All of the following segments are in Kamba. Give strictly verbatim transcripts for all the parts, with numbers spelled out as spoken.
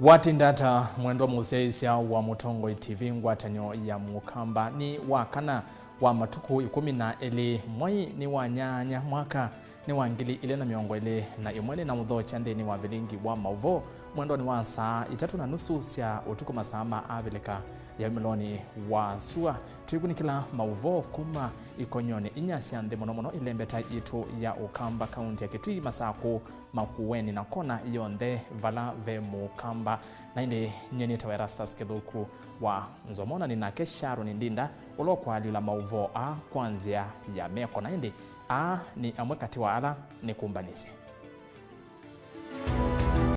Watinda ata, mwendwa mũsyaĩĩsya wa Mũtongoi T V? Ngwatanĩo ya Mũkamba nĩ wa kana wa matukũ ĩkũmi na elĩ, mwai nĩ wa nyanya, mwaka nĩ wa ngili ilĩ na mĩongo ĩlĩ na ĩmwe. Nĩnamũthokya nthĩnĩ wa vilingi wa maũvoo mwendonĩ wa saa itatũ na nusu sya ũtukũ, masaa ma Avilika ya umĩlonĩ wa sua. Twĩkunĩkĩla maũvoo kuma ikonyonĩ inya sya nthĩ, mũno mũno ĩlembeta yitũ ya Ũkamba, kaunti ya Kitui, Masakũ, Makueni na kona yonthe vala ve Mũkamba. Na ĩndĩ nyie nĩtawa Erastus Kĩthũku wa Nzomona, nĩ nake Sharon Ndinda ũla ũkũalyũla maũvoo aa kwa nzĩa ya meko. Na ĩndĩ aa nĩ amwe katĩ wa ala nĩkũmbanĩsye.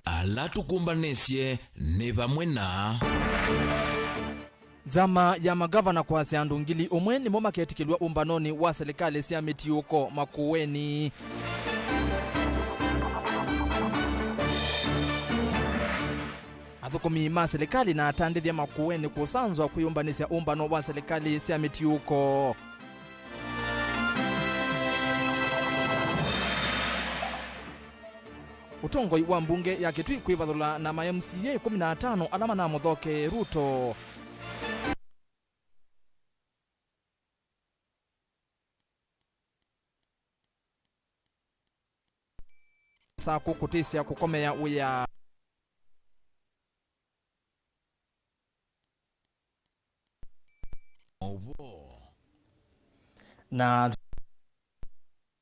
Ala tũkũmbanĩsye nĩ vamwe na. Nzama ya magavana kwasya andũ ngili ũmwe nĩmo maketĩkĩlw'a ũmbanonĩ wa silikalĩ sya mĩtiũko Makueni. Athũkũmi ma silikalĩ na atandĩthya Makueni kũsanzwa kwĩyũmbanĩsya ũmbano wa silikalĩ sya mĩtiũko. Ũtongoi wa mbunge ya Kitui kwĩvathũla na ma M C A ĩkũmi na atano ala manamũthokee Ruto. Sakũ kũtĩsya kũkomea wĩa. Maũvoo. Na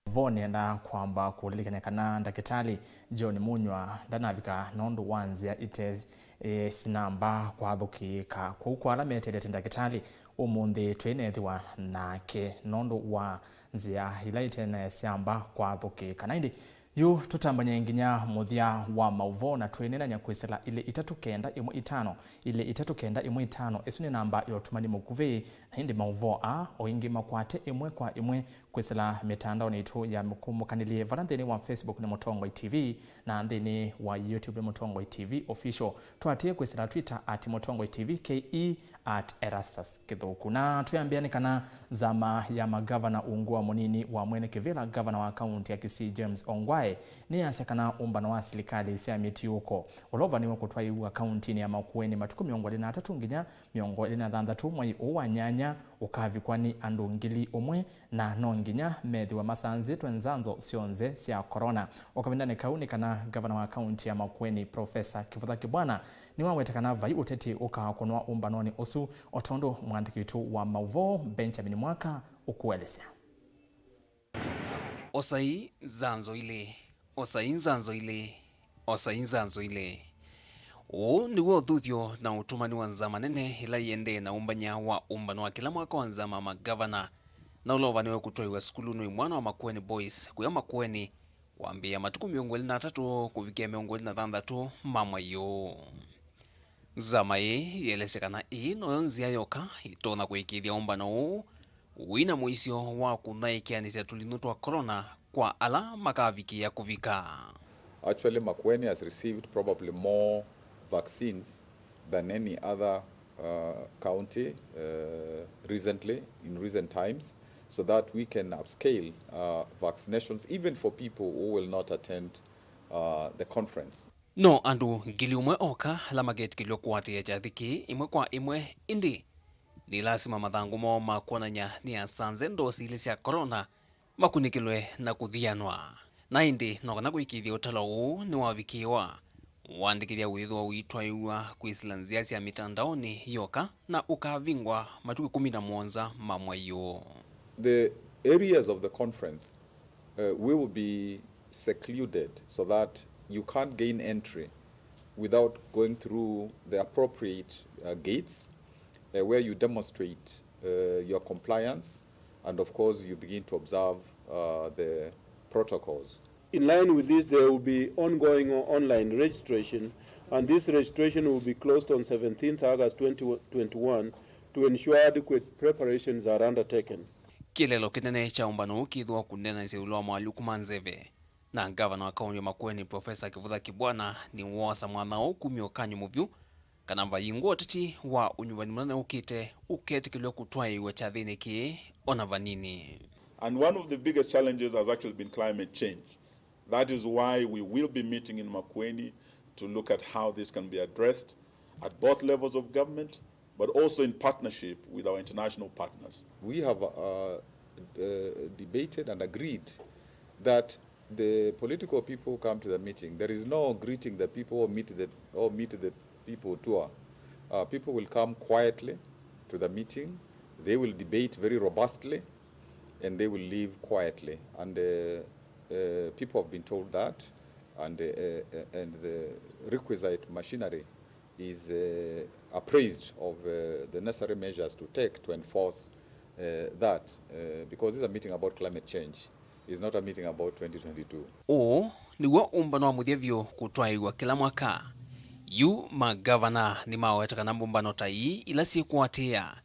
vo nĩenda kwamba kũlilikany'a kana ndakĩtalĩ John Munywa ndanavika nũndũ wa nzĩa ite, e, sinamba kwathũkĩĩka. Kwoou kwa ala meteelete ndakĩtalĩ ũmũnthĩ, twĩneethĩwa nake nũndũ wa nzĩa ila ite syamba kwathũkĩĩka. Na ĩndĩ yu tũtambany'e nginya mũthya wa maũvoo, na twĩneenany'a kwĩsĩla ilĩ itatũ kenda ĩmwe itano, ilĩ itatũ kenda ĩmwe itano. Ĩsu nĩ namba ya ũtũmani mũkuvĩ. Na ĩndĩ maũvoo aa o ĩngĩ makwate ĩmwe kwa ĩmwe kwĩsĩla mĩtandaonĩ itũ ya mũkũmũkanĩlye, vala nthĩnĩ wa Facebook nĩ Mũtongoi T V, na nthĩnĩ wa YouTube nĩ Mũtongoi T V Official. Tũatĩĩe kwĩsĩla Twitter at Mũtongoi T V K E, at Erastus Kĩthũku. Na twĩambĩa nĩ kana nzama ya magavana ungu wa mũnini wa mwene kĩvĩla, gavana wa kaunti ya Kisii James Ongwae, nĩyasya kana ũmbano wa silikalĩ sya mĩtiũko ũla ũvanĩwe kũtwaĩĩw'a kauntinĩ ya Makueni matukũ mĩongo ĩlĩ na atatũ nginya mĩongo ĩlĩ na thanthatũ mwai ũũ wa nyanya ũkavikwa nĩ andũ ngili ũmwe, na no nginya methĩwe masanzĩtwe nzanzo syonthe sya corona. O kavindanĩ kau nĩ kana gavana wa kaunti ya Makueni, Profesa Kĩvutha Kĩbwana, nĩwaweta kana vai ũteti ũkakũnwa ũmbanonĩ ũsu, o tondũ mũandĩki witũ wa maũvoo Benjamin Mwaka ũkũelesya. Osai nzanzo ilĩ, osai nzanzo ilĩ, osai nzanzo ilĩ. Ũũ nĩw'o ũthuthyo na ũtũmani wa nzama nene ĩla ĩendee na ũmbany'a wa ũmbano wa kĩla mwaka wa nzama ya magavana, na ũla ũvanĩwe kũtwaĩwa sukulunĩ wa imwana wa Makueni Boys kũya Makueni, kwambĩĩa matukũ mĩongo ĩlĩ na atatũ kũvikĩa mĩongo ĩlĩ na thanthatũ ma mwai ũũ. Nzama ĩĩ yĩelesya kana ĩĩ noyo nzĩa yoka ĩtonya kũĩkĩĩthya ũmbano ũũ wĩna mũisyo wa kũthaĩkĩanĩsya tũlinũ twa corona kwa ala makavikĩĩa kũvika. Actually, Makueni has received probably more vaccines than any other, uh, county, uh, recently, in recent times, so that we can upscale, uh, vaccinations even for people who will not attend, uh, the conference. No andũ ngili ũmwe oka ala maketĩkĩlw'a kũatĩĩa kyathĩ kĩĩ ĩmwe kwa ĩmwe, ĩndĩ nĩ lasima mathangũ moo ma kwonany'a nĩ asanze ndosi ilĩ sya corona makunĩkĩlwe na kũthianwa. Na ĩndĩ no kana kũĩkĩĩthya ũtalo ũũ nĩwavikĩĩwa, ũandĩkĩthya wĩthĩwa ũitwaĩw'a kwĩsĩla nzĩa sya mĩtandaonĩ yoka na ũkavingwa matukũ ĩkũmi na mũonza ma mwai ũũ. The areas of the conference, uh, will be secluded so that you can't gain entry without going through the appropriate, uh, gates, uh, where you demonstrate, uh, your compliance, and of course you begin to observe, uh, the protocols. In line with this, there will be ongoing online registration, and this registration will be closed on seventeenth August twenty twenty-one to ensure adequate preparations are undertaken. Kĩeleelo kĩnene kya ũmbano ũũ kĩthĩwa kũneenanĩsya ĩũlũ wa moalyũku ma nzeve. Na ngavana wa kaunti ya Makueni, Profesa Kĩvutha Kĩbwana, nĩwoosa mwanya ũũ kumya ũkany'o mũvyũ kana vayingwa ũteti wa ũnyuvani mũnene ũkĩte ũketĩkĩlw'a kũtwaĩĩw'a kyathĩnĩ kĩĩ ona vanini. And one of the biggest challenges has actually been climate change. That is why we will be meeting in Makueni to look at how this can be addressed at both levels of government, but also in partnership with our international partners. We have uh, uh, debated and agreed that the political people come to the meeting. There is no greeting the people or meet the, or meet the people tour. Uh, people will come quietly to the meeting. They will debate very robustly, and they will leave quietly. And uh, uh, people have been told that, and uh, uh, and the requisite machinery is uh, appraised of uh, the necessary measures to take to enforce uh, that, uh, because this is a meeting about climate change, it's not a meeting about twenty twenty-two. Ũũ nĩw'o ũmbano wa mũthya vyũ kũtwaĩĩw'a kĩla mwaka. Yu magavana nĩmaweta kana mbũmbano ta ii ila syĩkũatĩĩa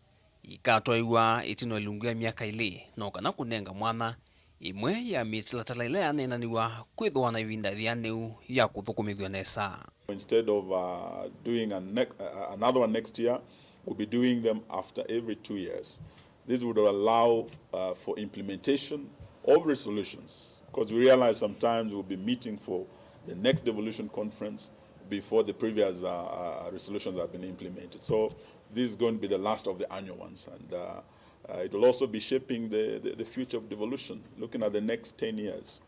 ikatwaĩwa ĩtina ilungu ya myaka ĩlĩ, no kana kũnenga mwanya ĩmwe ya mĩtalatala ĩla yaneenaniw'a kwĩthĩwa na ĩvinda yĩanĩu ya kũthũkũmĩthw'a nesa. Instead of uh, doing a nec- uh, another one next year, we'll be doing them after every two years. This would allow uh, for implementation of resolutions, because we realize sometimes we'll be meeting for the next devolution conference before the previous uh, uh, resolutions have been implemented. So this is going to be the last of the annual ones, and uh, uh, it will also be shaping the, the, the future of devolution, looking at the next ten years.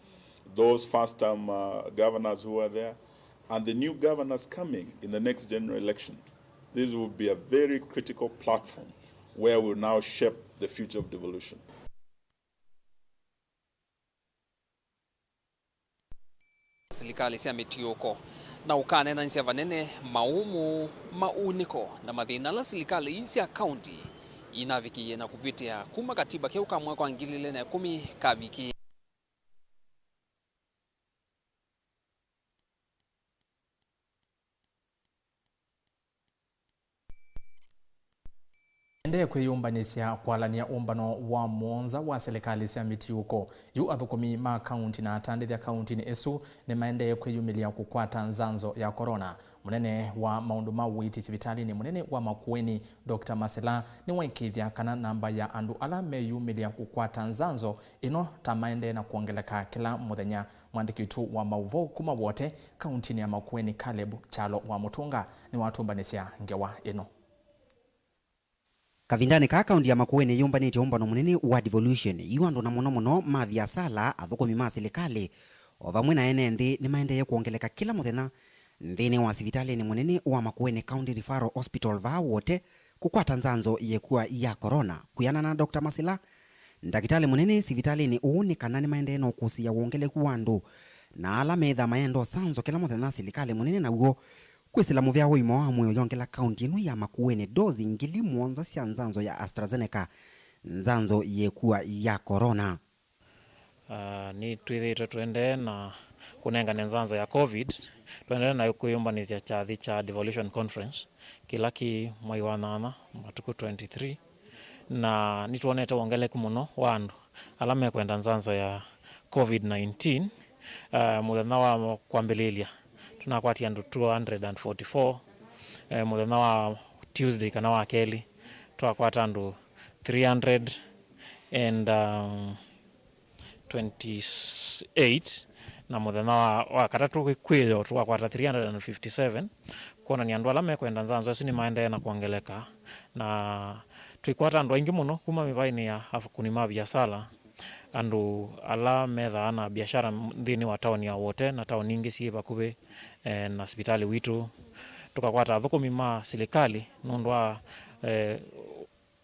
Those first-time uh, governors who are there and the new governors coming in the next general election, this will be a very critical platform where we'll now shape the future of devolution. Silikalĩ sya mĩtiũko, na ũkaneenanĩsya vanene maũmũ, maunĩko, na mathĩna ala silikalĩ ii sya kaunti inavikĩie na kũvĩtĩa kuma katiba keũ ka mwaka wa ngili ilĩ na ĩkũmi kavikĩĩa. Endee kwĩyũmbanĩsya kwalany'a ũmbano wa mũonza wa silikalĩ sya mĩtiũko. Yu athũkũmi ma kaunti na atandĩthya kauntinĩ ĩsu nĩmaendee kwĩyumĩlya kũkwata nzanzo ya korona. Mũnene wa maũndũ ma ũiiti sivitalĩnĩ mũnene wa Makueni, Doctor Masila, nĩwaĩkĩĩthya kana namba ya andũ ala meyumĩlya kũkwata nzanzo ĩno ta maendee na kwongeleka kĩla mũthenya. Mwandĩki witũ wa maũvoo kuma Wote, kauntinĩ ya Makueni, Caleb Kyalo wa Mũtũnga, nĩwatũmbanĩsya ngewa ĩno. Kavindanĩ kaa, kaunti ya Makueni yĩyũmbanĩtye ũmbano mũnene wa devolution, yu andũ na mũno mũno ma viasala, athũkũmi ma silikalĩ, o vamwe na ene nthĩ nĩmaendee kwongeleka kĩla mũthenya nthĩnĩ wa sivitalĩnĩ mũnene wa Makueni County Referral Hospital vaa Wote kũkwata nzanzo ya ĩkua ya korona. Kwĩanana na Doctor Masila, ndakĩtalĩ mũnene sivitalĩnĩ ũũ nĩ kana nĩmaendee na ũkũsĩĩa wongeleku wa andũ, na ala methaa mayenda ũsanzo kĩla mũthenya, silikalĩ mũnene naw'o kwĩsĩla mũvea wa ũima wa mwĩĩ ũyongela kaunti ĩno ya Makueni ndozi ngili mũonza sya nzanzo ya AstraZeneca, nzanzo ya ĩkua ya korona. Ah, nĩtwĩthĩĩtwe tũendee na kũnengane nzanzo ya covid, tũendee na kwĩyũmbanĩthya kyathĩ kya devolution conference kĩla kĩ mwai wa nyanya matukũ twenty-three, na nĩtwonete wongeleku mũno wa andũ ala mekwenda nzanzo ya covid nineteen. Ah, mũthenya wa kwambĩlĩlya tũnakwatie andũ two hundred and forty-four. Eh, mũthenya wa Tuesday kana wa kelĩ twakwata andũ three hundred and, um, twenty-eight, na mũthenya wa, wa katatũ kwĩyo tũkakwata three hundred and fifty-seven, kwonania andũ ala mekwenda nzanzo ĩsu nĩmaendee na kwongeleka. Na twĩkwata andũ aingĩ mũno kuma mĩvaĩnĩ ya akũni ma viasala, andũ ala methaa na biashara nthĩnĩ wa taoni ya Wote na taoni ingĩ syĩ vakuvĩ, eh, na sivitalĩ witũ. Tũkakwata athũkũmi ma silikalĩ nũndũ wa, eh,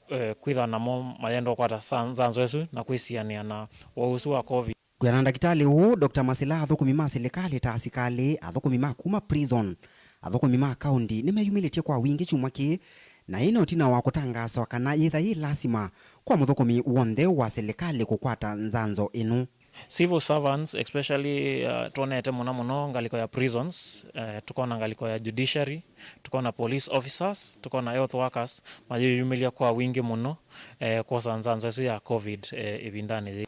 eh, kwĩthwa namo mayenda ũkwata sa- nzanzo ĩsu na kwĩsianĩa na ũwau ũsu wa covid. Kwĩana na ndakĩtalĩ ũũ, Doctor Masila, athũkũmi ma silikalĩ ta asikalĩ, athũkũmi ma kuma prison, athũkũmi ma kaunti nĩmeyumĩlĩtye kwa wingĩ kyumwa kĩĩ, na ĩĩ nĩ ũtina wa kũtangaaswa kana yĩtha yĩ lasima kwa mũthũkũmi w'onthe wa silikalĩ kũkwata nzanzo ĩno. Civil servants especially, uh, twonete mũno mũno ngalĩko ya prisons, eh, tũkona ngalĩko ya judiciary, tũkona police officers, tũkona health workers mayĩyumĩlya kwa wingĩ mũno, eh, kwosa nzanzo ĩsu ya covid, eh, ĩvindanĩ yĩĩ.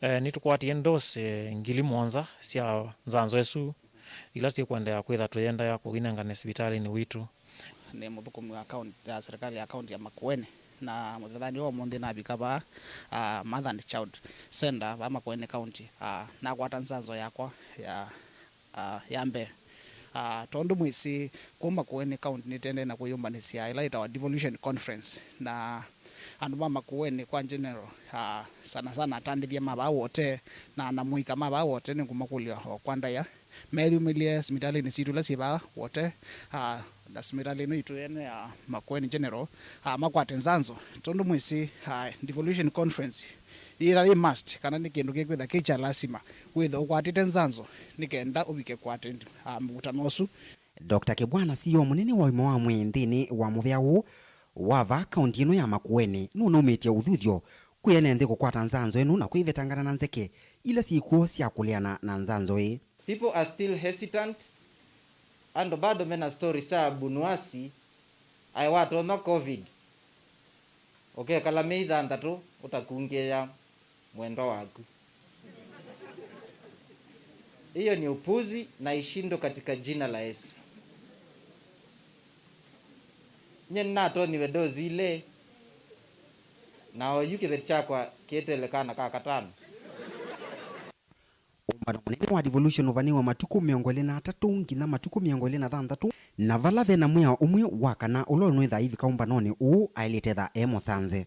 Eh, nĩtũkwatie ndosi, eh, ngili mũonza sya nzanzo ĩsu ila tũkwendeea kwĩtha tũyĩendeea kũinengane sivitalĩnĩ witũ. Nĩ mũthũkũmi wa kaunti ya serikali ya kaunti ya Makueni, na mũthenyanĩ wa ũmũnthĩ navika vaa, ah, Mother and Child Center vaa Makueni County, ah, nakwata nzanzo yakwa ya, ah, ya mbee. Ah, tondũ mwĩsĩ, kuma Makueni County nĩtendee na kwĩyũmbanĩsya ĩla yĩtawa Devolution Conference, na andũ ma Makueni kwa general, ah, sana sana atandĩthya ma vaa Wote na anamũika ma vaa Wote nĩngũmakũlya o kwa ndaĩa meyumĩlye sivitalĩnĩ sitũ ila syĩ vaa Wote, ah, na sivitalĩ ĩno itũ yene ya Makueni General, ah, makwate nzanzo, tondũ mwĩsĩ, ah, Devolution Conference yĩtha yĩ must, kana nĩ kĩndũ kĩkwĩtha kĩ kya lasima wĩthe ũkwatĩte nzanzo nĩ kenda ũvike kũatendi, ah, mũkutano ũsu. Doctor Kibwana, C E O mũnene wa ũima wa mwĩĩ nthĩnĩ wa mũvĩa ũũ wa vaa kaunti ĩno ya Makueni, nũnaumĩtye ũthuthyo kwĩ ene nthĩ kũkwata nzanzo ĩno na kwĩvetangana na nzeke ila syĩkw'o sya kũleana na nzanzo ĩĩ. People are still hesitant. Andũ bado mena story sya Bunuasi aĩ watonya covid, ũkekala myei thanthatũ ũtakungĩĩa mwendwa waku. Hiyo ni upuzi na ishindwe katika jina la Yesu. Nye nĩnatonyiwe dozi ilĩ, na oyu kĩveti kyakwa kĩeteele kana ka katano. Ũmbano mũnene wa Devolution ũvanĩwa matukũ mĩongo ĩlĩ na atatũ nginya matukũ mĩongo ĩlĩ na thanthatũ, na vala ve na mwĩao ũmwe wa kana ũla ũnwĩthaa aivika ũmbanonĩ ũũ aĩlĩte etha e mũsanze.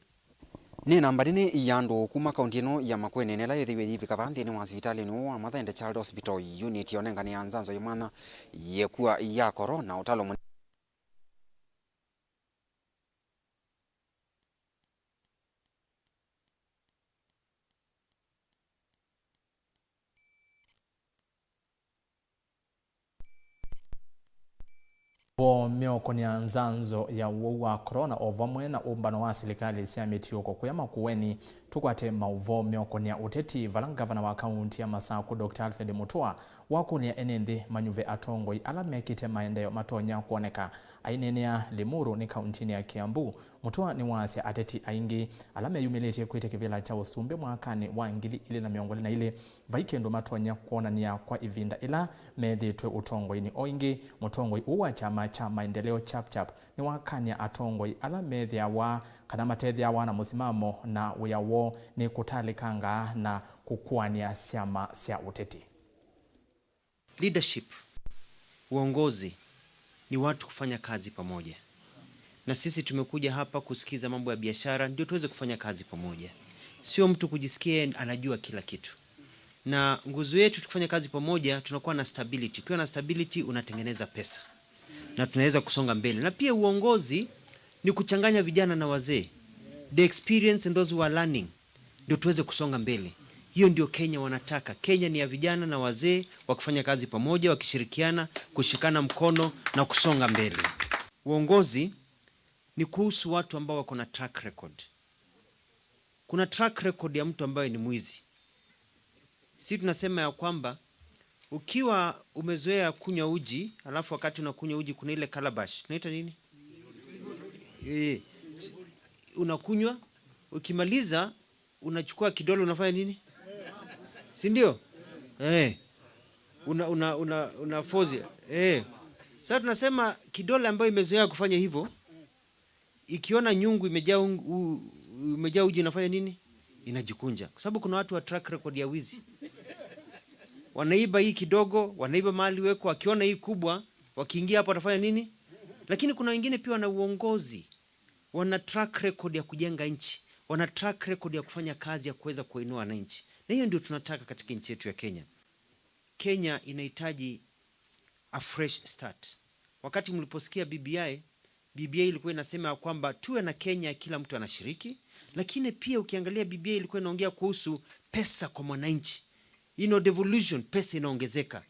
Nĩ namba nene ya andũ kuma kaunti ĩno ya Makueni ĩla yĩthĩiwe yĩivika vaa nthĩnĩ wa sivitalĩnĩ ũũ wa Mathende Child Hospital, unit ya ũnenganĩa nzanzo ya mwanya yĩkw'a ya korona, ũtalo mũnene. Vo meũkũnĩa nzanzo ya ũwau wa korona o vamwe na ũmbano wa silikalĩ sya mĩtiũko kũya Makueni, tũkwate maũvoo meũkũnĩa ũteti, vala ngavana wa kaunti ya Masakũ, Doctor Alfred Mutua, wakũlya ene nthĩ manyuve atongoi ala mekĩte maendeeo matonya kwoneka. Aineenea Limuru nĩ kauntinĩ ya Kiambu, Mutua nĩwaasya ateti aingĩ ala meyumĩlĩtye kwĩtya kĩvĩla kya ũsumbĩ mwakanĩ wa ngili ilĩ na mĩongo ĩlĩ na ilĩ vai kĩndũ matonya kwonany'a kwa ĩvinda ĩla methĩĩtwe ũtongoinĩ. O ĩngĩ, mũtongoi ũũ wa kyama kya Maendeleo Chap Chap nĩwakany'a atongoi ala methĩawa kana matethĩawa na mũsimamo na wĩa woo nĩ kũtalĩkangaa na kũkũanĩa syama sya ũteti. Leadership, uongozi, ni watu kufanya kazi pamoja. Na sisi tumekuja hapa kusikiza mambo ya biashara, ndio tuweze kufanya kazi pamoja. Sio mtu kujisikia yeye anajua kila kitu. Na nguzo yetu tukifanya kazi pamoja, tunakuwa na stability. Ukiwa na stability, unatengeneza pesa. Na tunaweza kusonga mbele. Na pia uongozi ni kuchanganya vijana na wazee. The experience and those who are learning. Ndio tuweze kusonga mbele. Hiyo ndio Kenya wanataka. Kenya ni ya vijana na wazee wakifanya kazi pamoja, wakishirikiana, kushikana mkono na kusonga mbele. Uongozi ni kuhusu watu ambao wako na track record. Kuna track record ya mtu ambaye ni mwizi. Si tunasema ya kwamba ukiwa umezoea kunywa uji, alafu wakati unakunywa uji kuna ile calabash, tunaita nini? Eh, unakunywa, ukimaliza unachukua kidole, unafanya nini? Si ndio? Eh. Una, una, una, una force. Eh. Sasa tunasema kidole ambayo imezoea kufanya hivyo, ikiona nyungu imejaa un-, u-, imejaa uji, inafanya nini? Inajikunja. Kwa sababu kuna watu wa track record ya wizi. Wanaiba hii kidogo, wanaiba mahali weko, wakiona hii kubwa, wakiingia hapo watafanya nini? Lakini kuna wengine pia wana uongozi, wana track record ya kujenga nchi, wana track record ya kufanya kazi ya kuweza kuwainua wananchi. Na hiyo ndio tunataka katika nchi yetu ya Kenya. Kenya inahitaji a fresh start. Wakati mliposikia B B I, B B I ilikuwa inasema ya kwamba tuwe na Kenya kila mtu anashiriki, lakini pia ukiangalia B B I ilikuwa inaongea kuhusu pesa kwa mwananchi. You know, devolution, pesa inaongezeka.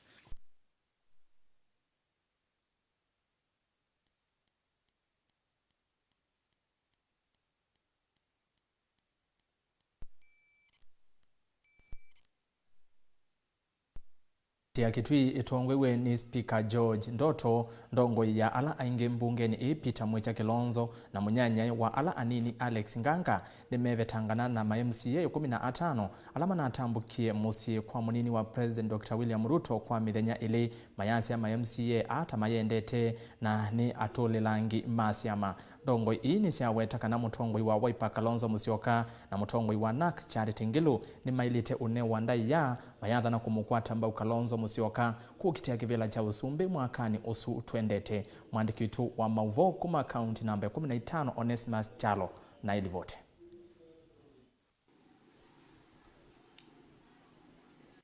Ya Kitui ĩtongoew'e nĩ Spika George Ndoto, ndongoi ya ala aingĩ mbungenĩ ĩĩ Peter Mwĩkya Kĩlonzo, na mũnyanyae wa ala anini Alex Nganga nĩmevetangana na ma M C A ĩkũmi na atano ala manatambũkie mũsyĩ kwa mũnini wa President Doctor William Ruto kwa mĩthenya ĩlĩ, mayasya ma M C A aa ta mayendete na nĩ atũlĩlangi ma syama. Ndongoi ii nĩsyaweta kana mũtongoi wa Wiper Kalonzo Musyoka na mũtongoi wa NARC Charity Ngilu nĩmaĩlĩte ũnewa ndaĩa mayathana kũmũkwata mbau Kalonzo Musyoka kũkitĩa kĩvĩla kya ũsumbĩ mwakanĩ ũsu twendete. Mwandĩki witũ wa maũvoo kuma kaunti namba ĩkũmi na itano Onesmus Kyalo na ĩlivoti.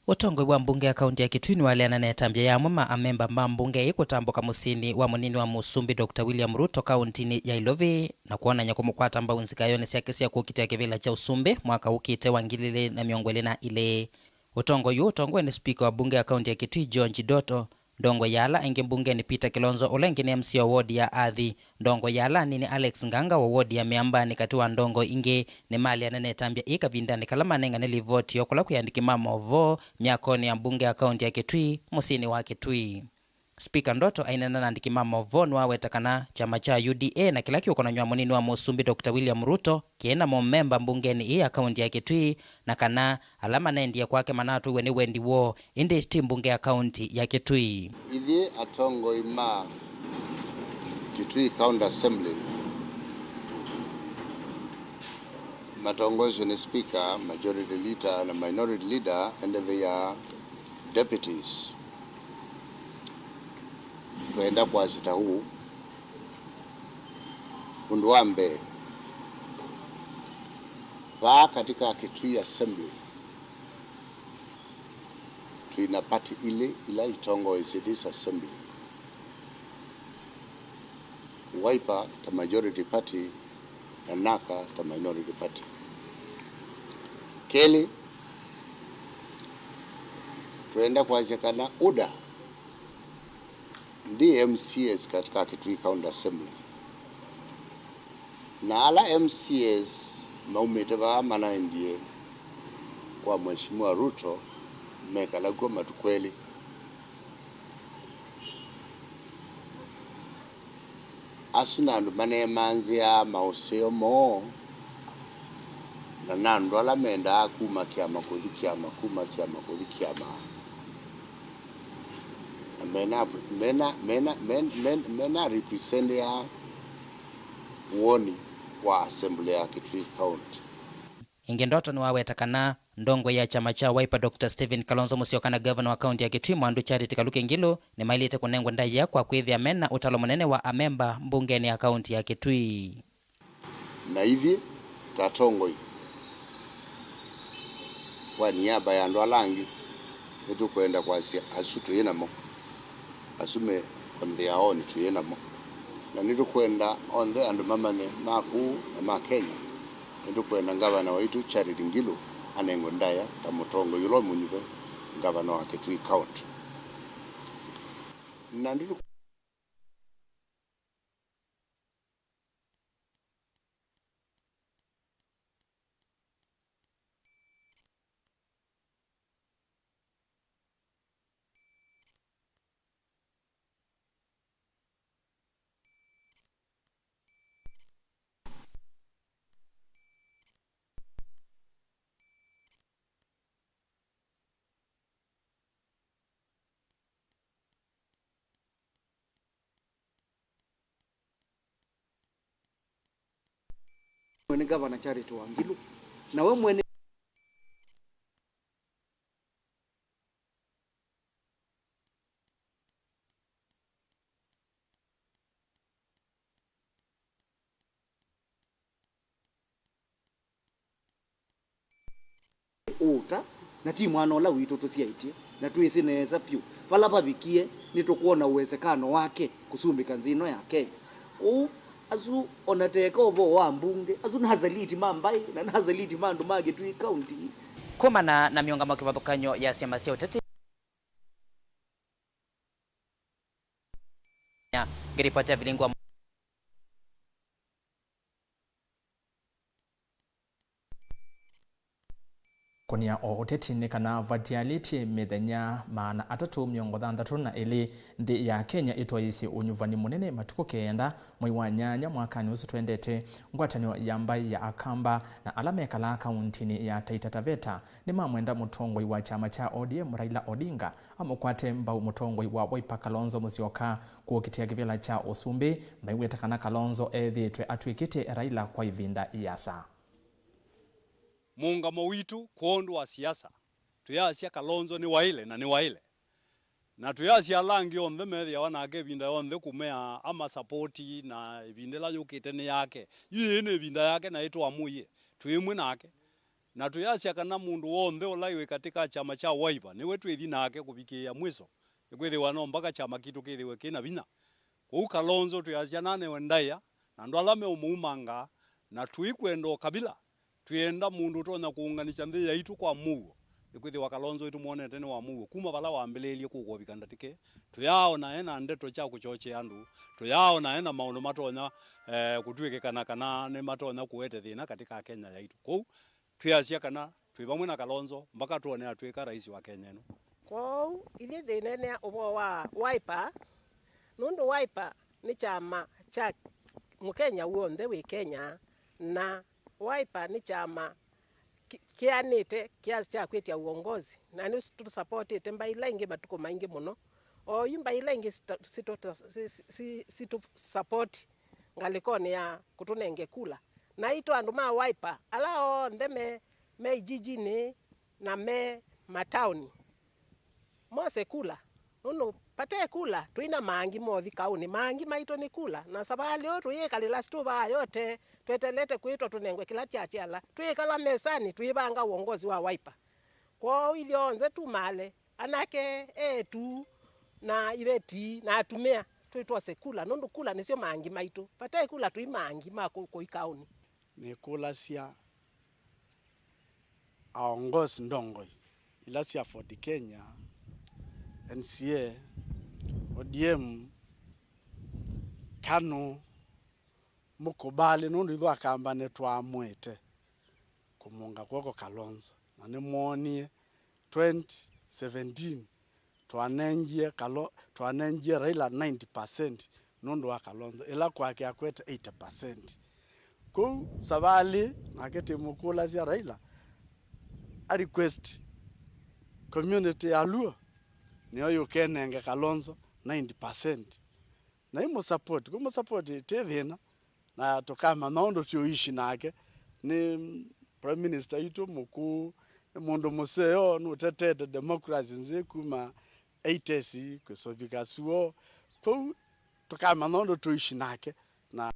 Ũtongoi wa mbunge ya kaunti ya Kitui nĩwaleana na ĩtambya ya amwe ma amemba ma mbunge ĩĩ kũtambũka mũsyĩnĩ wa mũnini wa mũsumbĩ Doctor William Ruto kauntinĩ ya Ilovi na kwonany'a kũmũkwata mbau nzikayonĩ syake sya kũkitĩa kĩvĩla kya ũsumbĩ mwaka ũkĩte wa ngili ilĩ na mĩongo ĩlĩ na ilĩ. Ũtongoi ũũ ũtongoe nĩ spika wa mbunge ya kaunti ya Kitui George Ndoto, ndongoi ya ala aingĩ mbungenĩ Peter Kilonzo, ũla ĩngĩ nĩ M C A wa wodi ya Athi, ndongoi ya ala anini Alex Nganga wa wodi ya Mĩambanĩ, katĩ wa ndongoi ingĩ, nĩmaleana na ĩtambya ĩĩ kavindanĩ kala manengane livoti yoo kũla kwĩ andĩki ma maũvoo myakonĩ ya mbunge ya kaunti ya Kitui, mũsyĩnĩ wa Kitui. Spika Ndoto aineena na andĩki ma maũvoo nĩwaweta kana kyama kya U D A na kĩla kĩũkonany'a mũnini wa mũsumbĩ Doctor William Ruto kĩĩ na mũmemba mbungenĩ ĩĩ ya kaunti ya Kitui, na kana ala manendie kwake manatũiwe nĩ wendi woo, ĩndĩ ti mbunge ya kaunti ya Kitui. Ithyĩ atongoi ma Kitui County Assembly matongoeswe nĩ Speaker, Majority Leader na Minority Leader and their deputies. Twenda kwasya ta ũũ, ũndũ wa mbee, vaa katika Kitui Assembly, twĩ na party ilĩ ila itongoesye this assembly. Wiper ta majority party na NARC ta minority party. Kelĩ, twenda kwasya kana UDA ndi M C As katika Kitui County Assembly. Na ala M C As maumĩte vaa manaendie kwa Mheshimiwa Ruto mekala kw'o matukũ elĩ. Asu nĩ andũ manemanzĩaa maũseo moo, na nĩ andũ ala mendaa kuma kĩama kũthi kĩama, kuma kĩama kũthi kĩama. Na mena, mena, mena, men-, men-, mena representĩaa woni wa assembly ya Kitui County. Ĩngĩ Ndoto nĩwaweta kana ndongoi ya kyama kya Wiper Doctor Stephen Kalonzo Musyoka na ngavana wa kaunti ya Kitui Mwandu Charity Kaluki Ngilu nĩmaĩlĩte kũnengwa ndaĩa kwa kwĩthĩa mena ũtalo mũnene wa amemba mbungenĩ ya kaunti ya Kitui. Na ithyĩ ta atongoi, kwa niaba ya andũ ala angĩ, nĩtũkwenda kwasya asu twĩ namo, asu me on their own twĩ namo. Na nĩtũkwenda onthe andũ mamanye ma kũũ na ma Kenya, nĩtũkwenda ngavana waitũ Charity Ngilu anengwe ndaĩa ta mũtongoi ũla ũmũnyuve ngavana wa Kitui County. Na nĩtũ- Mwene Ngavana Charity Wangilu, na we mwene ũta, na ti mwana ũla witũ tũsyaĩtye, na twĩsĩ nesa vyũ vala vavikie, nĩtũkwona ũwesekano wake kũsumbĩka nthĩ ĩno ya Kenya. Kwoou, asu o na teka ũvoo wa mbunge, asu nĩ asaliti ma mbaĩ, na nĩ asaliti ma andũ ma Kitui County. Kumana na mĩũngamo kĩvathũkany'o ya syama sya ũteti, ngĩripoti ya Vilingwa Kũnia o ũteti nĩ kana vatialĩtye mĩthenya maana atatũ mĩongo thanthatũ na ĩlĩ nthĩ ya Kenya ĩtwaĩĩsye ũnyuvani mũnene matukũ kenda mwei wa nyanya mwakanĩ ũsu twendete. Ngwatanĩo ya mbaĩ ya Akamba na ala mekalaa kauntinĩ ya Taita Taveta nĩmamwenda mũtongoi wa kyama kya O D M Raila Odinga amũkwate mbau mũtongoi wa Wiper Kalonzo Musyoka kũkitĩa kĩvĩla kya ũsumbĩ, maiweta kana Kalonzo ethĩĩtwe atw'ĩkĩte Raila kwa ĩvinda ĩasa. Mũũngamo witũ kwondũ wa siasa, twĩasya Kalonzo nĩwaĩle na nĩwaĩle. Na twĩasya ala angĩ onthe methĩawa nake ĩvinda yonthe kũmea amasapoti na ĩvinda ĩla yũkĩte nĩ yake. Yu yĩĩ nĩ ĩvinda yake na ĩtwamũie, twĩ ĩmwe nake. Na twĩasya kana mũndũ w'onthe ũla wĩ katĩ ka kyama kya Wiper nĩwe twĩthi nake kũvikĩĩa mwĩso, nĩkwĩthĩwa no mbaka kyama kitũ kĩthĩwe kĩ na vinya. Kwoou Kalonzo twĩasya nanewe ndaĩa na andũ ala meũmũumangaa, na tũikwenda ũkavila. Twĩenda mũndũ ũtonya kũũnganisya nthĩ yaitũ kwa mũuo, nĩkwĩthĩwa Kalonzo ĩtũmwonete nĩ wa mũuo kuma vala wambĩlĩĩlye kũka ũvika ndatĩka ĩĩ. Tũyaaona e na ndeto kya kũkyokya andũ, tũyaaona e na maũndũ matonya, eh, kũtw'ĩkĩkana kana nĩmatonya kũete thĩna katĩ ka Kenya yaitũ. Kwoou twĩasya kana twĩ vamwe na Kalonzo mpaka twone atw'ĩka rais wa Kenya ĩno. Kwoou ithyĩ tũineenea ũvoo wa Wiper, nũndũ Wiper nĩ kyama kya Mũkenya w'onthe wĩ Kenya, na Wiper nĩ kyama ki-, kĩanĩte kya, kya kwĩtya uongozi, na nĩtũsapotĩte mbaĩ ila ingĩ matukũ maingĩ mũno. Oyu mbaĩ ila ingĩ sita-, sitũ-, si-, si-, si-, sitũsapoti ngalĩkonĩ ya kũtũnenge kula. Naitũ andũ ma Wiper ala onthe me, me ijijinĩ na me mataoni, mose kula, nũndũ vate kula, tũi na maangi mothi kaũnĩ. Maangi maitũ nĩ kula, na savalĩ ũũ tũyĩkalĩla situvaa yote, twetelete kwĩtwa tũnengwe kĩla kyatiala. Twĩkala mesanĩ, tũivanga uongozi wa Wiper. Kwoou ithyonthe tumaale, anake, eĩtu, na iveti, na atumĩa, twĩtwose kula, nũndũ kula nĩsyo maangi maitũ. Vate kula, tũi maangi ma kũ-, kũi kaũnĩ. Nĩkũlasya aongozi ndongoi ila sya Ford Kenya, N C A, O D M, KANU, mũkũbalĩ, nũndũ ithyĩ Akamba nĩtwaamũĩte kũmũnga kw'oko Kalonzo, na nĩmwoonie twenty seventeen twanengie Kalo-, twanengie Raila ninety percent nũndũ wa Kalonzo, ĩla kwake akwete eighty percent. Kwoou savalĩ nake tĩmũkũlasya Raila a request community ya Luo nĩyo yũkenenge Kalonzo ninety percent. Na imũsupport, kũmũsupport ti thĩna, na tũkamanya ũndũ tũishi nake. Nĩ Prime Minister witũ mũkũũ, nĩ mũndũ mũseo, nũtetete democracy nzĩ kuma eighties kwĩsũvika suo. Kwoou tũkamanya ũndũ tũishi nake. Na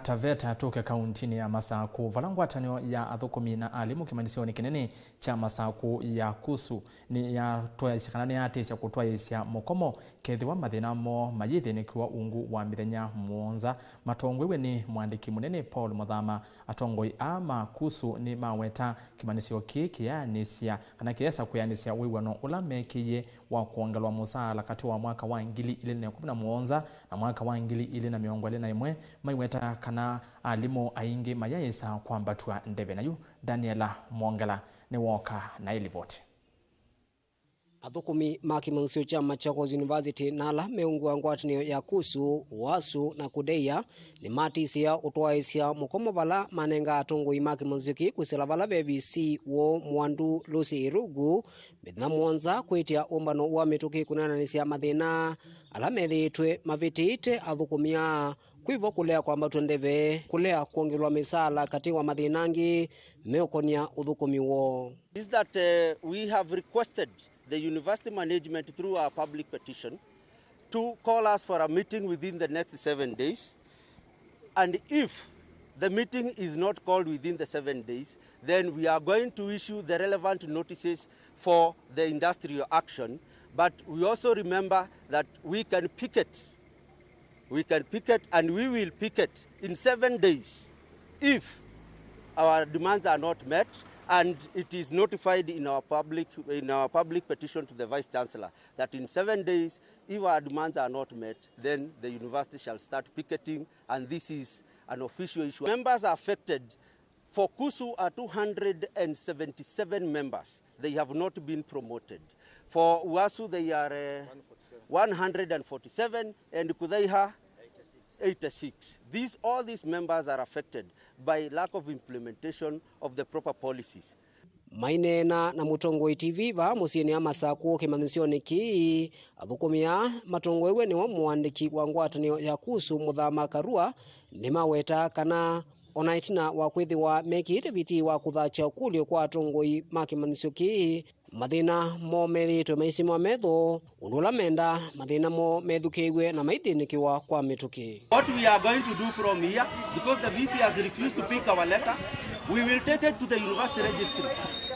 Taveta tũke kauntinĩ ya Masakũ, vala ngwatanĩo ya athũkũmi na alimũ kĩmanyĩsyonĩ kĩnene kya Masakũ ya KUSU nĩyatwaĩsye kana nĩyatĩsya kũtwaĩĩsya mũkomo kethĩwa mathĩna moo mayĩthĩnĩkĩwa ungu wa mĩthenya mũonza. Matongoew'e nĩ mũandĩki mũnene Paul Mũthama, atongoi aa ma KUSU nĩmaweta kĩmanyĩsyo kĩĩ kĩyaanĩsya kana kĩyesa kwĩanĩsya wĩw'ano ũla mekĩie wa kwongelwa mũsaala katĩ wa mwaka wa ngili ilĩ na ĩkũmi na mũonza na mwaka wa ngili ilĩ na mĩongo ĩlĩ na ĩmwe, maiweta kana alimũ aingĩ mayaĩsa kwambatw'a ndeve. Na yu Daniela Mwongela nĩwooka na ĩlivoti. Athũkũmi ma kĩmanyĩsyo kya Machakos University na ala meungu wa ngwatanĩo ya KUSU, UASU na KUDEIA nĩmatisĩĩa ũtwaĩĩsya mũkomo vala manenga atongoi ma kĩmanyĩsyo kĩĩ kwĩsĩla vala ve V C woo Mwandu Lucy Irugu mĩthenya mũonza kwĩtya ũmbano wa mĩtũkĩ kũneenanĩsya mathĩna ala methĩĩtwe mavĩtĩĩte athũkũmi aa, kwĩvo kũlea kwambatw'a ndeve, kũlea kwongelwa mĩsaala katĩ wa mathĩna angĩ meũkonia ũthũkũmi woo. Is that, uh, we have requested the university management through our public petition to call us for a meeting within the next seven days. And if the meeting is not called within the seven days, then we are going to issue the relevant notices for the industrial action. But we also remember that we can picket, we can picket, and we will picket in seven days if our demands are not met, and it is notified in our public, in our public petition to the Vice Chancellor that in seven days, if our demands are not met, then the university shall start picketing, and this is an official issue. Members are affected. For KUSU are two hundred and seventy-seven members. They have not been promoted. For UASU, they are, uh, one hundred forty-seven, and KUDHEIHA, eighty-six. These, all these members are affected by lack of implementation of the proper policies. Maineena na Mũtongoi T V vaa mũsyĩnĩ wa Masakũ kĩmanyĩsyonĩ kĩĩ, athũkũmi aa matongoew'e nĩwe mũandĩki wa ngwatanĩo ya KUSU Mũthama Karua nĩmawetaa kana o na ĩtina wa kwĩthĩwa mekĩĩte vitii wa kũthakya ũkũlyo kwa atongoi ma kĩmanyĩsyo kĩĩ, mathĩna moo methĩĩtwe maisimwa metho, ũndũ ũla mendaa mathĩna moo methukĩĩw'e na maithĩnĩkĩwa kwa mĩtũkĩ. What we are going to do from here, because the V C has refused to pick our letter, we will take it to the university registry.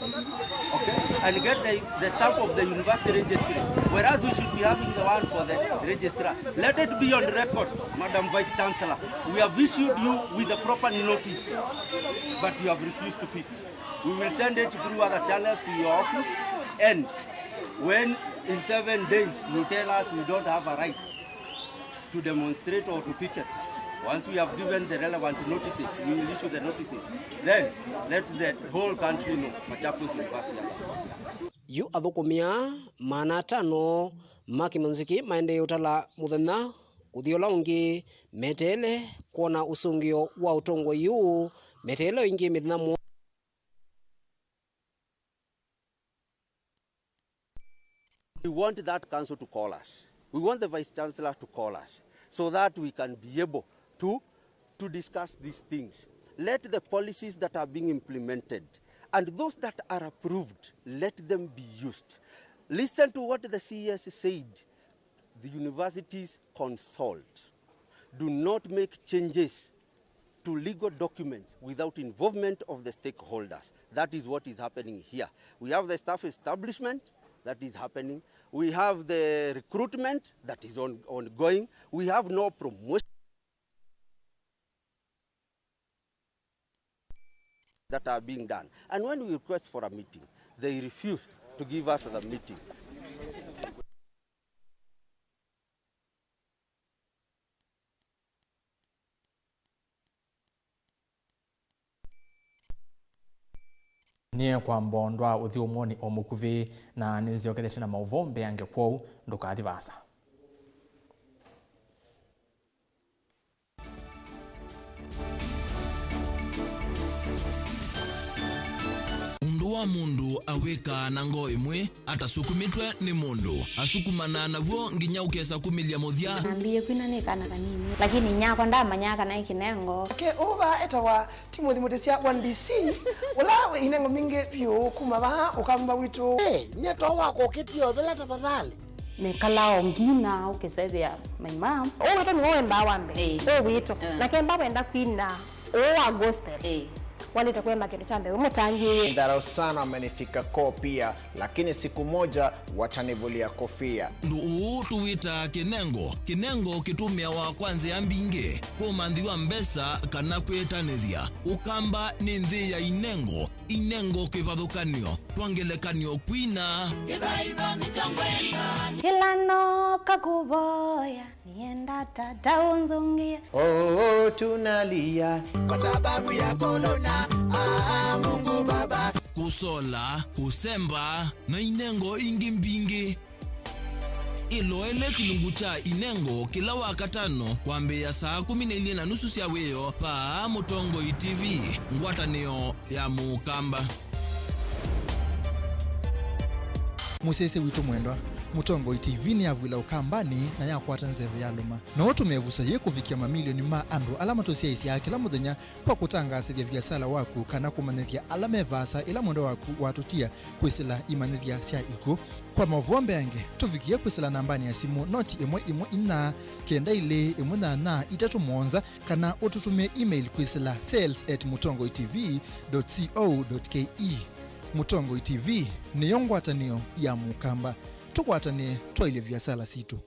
Okay? And get the, the stamp of the university registry. Whereas we should be having the one for the registrar. Let it be on record, Madam Vice Chancellor. We have issued you with the proper notice, but you have refused to pick. We will send it through other channels to your office, and when in seven days you tell us we don't have a right to demonstrate or to picket, once we have given the relevant notices, we will issue the notices. Then let the whole country know Machakos University has. Yu athũkũmi aa maana atano ma kĩmanyĩsyo kĩĩ maendee ũtala mũthenya kũthi ũla ũngĩ, meteele kwona ũsũngĩo wa ũtongoi ũũ, meteele o ĩngĩ mĩthenya mũonza. We want that council to call us. We want the Vice Chancellor to call us so that we can be able to, to discuss these things. Let the policies that are being implemented and those that are approved, let them be used. Listen to what the C E S said. The universities consult. Do not make changes to legal documents without involvement of the stakeholders. That is what is happening here. We have the staff establishment that is happening. We have the recruitment that is on-, ongoing. We have no promotion that are being done. And when we request for a meeting, they refuse to give us the meeting. Nĩekwamba ũndũ wa ũthi ũmwonĩ o mũkuvĩ, na nĩnzyokethete na maũvoo mbeange, kwoou ndũkathi vaasa. Ũndũ wa mũndũ awĩkaa na ngoo ĩmwe, atasukumĩtwe nĩ mũndũ, asukumanaa naw'o nginya ũkesa kumĩlya mũthya. Nambĩĩe kwina nĩ kana kanini, lakini nyakwa ndamanyaa kana ĩ kĩnengo. Nake ũũ vaa etawa Timothy Mũtĩsya wa D C, ũla wĩ inengo mbingĩ vyũ kuma vaa Ũkamba witũ. Hey, nyie to wakũkĩtie ũthela tafadhali. Nĩkalaa o ngina ũkĩsethĩa my mom. Ũũ witũ nĩwe wendaa wa mbee. Ĩĩ. Ũũ witũ. Mm. Na kemba wenda kwina ũũ wa gospel. Ĩĩ. Walĩte kũemba kĩndũ kya mbee, wĩ mũtangĩĩe. Dharau sana amenifika koo pia, lakini siku moja watanivulia kofia. Ũndũ ũũ tũwĩtaa kĩnengo. Kĩnengo kĩtũmĩawa kwa nzĩa mbingĩ, kũmanthĩwa mbesa kana kwĩtanĩthya. Ũkamba nĩ nthĩ ya inengo. Inengo kĩvathũkanyo, kwa ngelekany'o, kwina. Kĩla nooka kũvoya, nĩenda tata ũnzũngĩe. Oh, tunalia kwa sababu ya corona. Ah, Mungu Baba. Kũsola, kũsemba, na inengo ingĩ mbingĩ. Ĩloele kĩlungu kya inengo kĩla Wakatano kwambĩĩa saa kũmi na ilĩ na nusu sya wĩoo vaa Mũtongoi T V, ngwatanĩo ya Mũkamba. Mũsyaĩĩsya witũ mwendwa, Mũtongoi T V nĩyavw'ĩla Ũkambanĩ na yakwata nzeve ya lũma. No ũtũme ĩvuso yĩĩ kũvikĩa mamilioni ma andũ ala matũsyaĩĩsyaa kĩla mũthenya kwa kũtangaasĩthya viasala waku kana kũmanyĩthya ala me vaasa ĩla mwendwa waku watũtia kwĩsĩla imanyĩthya sya ikw'ũ. Kwa maũvoo mbeange, tũvikĩe kwĩsĩla nambanĩ ya simũ noti ĩmwe ĩmwe inya, kenda ilĩ ĩmwe nyanya itatũ mũonza, kana ũtũtũmĩe email kwĩsĩla sales at mũtongoi T V dot co dot K E. Mũtongoi T V nĩyo ngwatanĩo ya Mũkamba. Tũkwatanĩe twaĩlye viasala sitũ.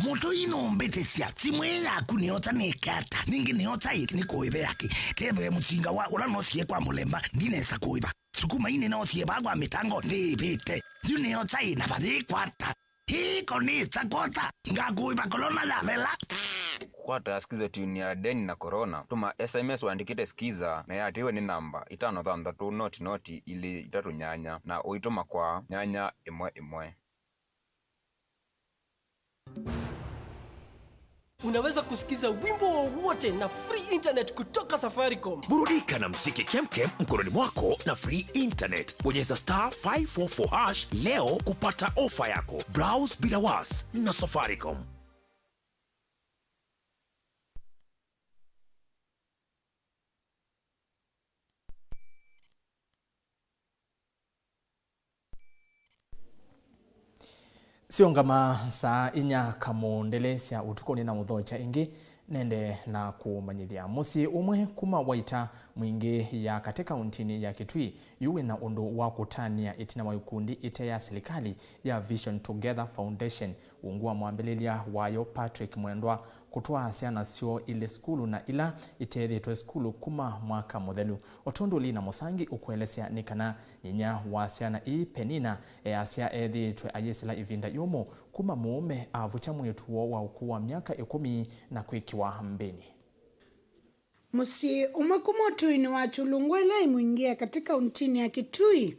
Mũtũi nũmbĩtĩsya, simũ ĩĩ yaku nĩyosa nĩke ata? Ningĩ nĩyosa ĩ nĩkũĩve yakĩ? Kethĩwe mũsinga wa ũla noosie kwa mũlemba, ndinesa kũĩva. Sukuma ii nĩnoosie vaa kwa mĩtango, ndĩĩvĩte. Yu nĩyosa ĩ na vathĩĩkwa ata? Ĩĩ ko nĩsa kwosa, ngakũĩva kolona yavela. Kũkwata Skiza tune ya Deni na Corona, tũma S M S ũandĩkĩte Skiza na ĩatĩĩwe nĩ namba itano thanthatũ noti noti ilĩ itatũ nyanya na ũitũma kwa nyanya ĩmwe ĩmwe. Unaweza kusikiza wimbo wowote na free internet kutoka Safaricom. Burudika na mziki kemkem mkononi mwako na free internet. Bonyeza star five four four hash leo kupata ofa yako. Browse bila was na Safaricom. Siũngama saa inya kamũndĩlĩ sya ũtukũ nĩnamũthokya ĩngĩ, nende na kũmanyĩthya. Mũsyĩ ũmwe kuma Waita Mwingĩ ya katĩ kauntinĩ ya Kitui yu wĩna ũndũ wa kũtanĩa ĩtina wa ikundi ite ya silikalĩ ya Vision Together Foundation, ungu wa mwambĩlĩlya wayo Patrick Mwendwa kũtwaa syana syoo ilĩ sukulu na ila iteethĩtwe sukulu kuma mwaka mũthelu. O tondũ Lina Mũsangi ũkũelesya nĩ kana nyinya wa syana ii Penina easya ethĩĩtwe ayĩsĩla ĩvinda yũmũ kuma mũũme avukya mwĩĩtu woo wa ũkũũ wa myaka ĩkũmi na kwĩkĩwa mbĩnĩ. Mũsyĩ ũmwe kuma ũtũinĩ wa Chulungwela ĩmũingĩa katĩ kauntinĩ ya Kitui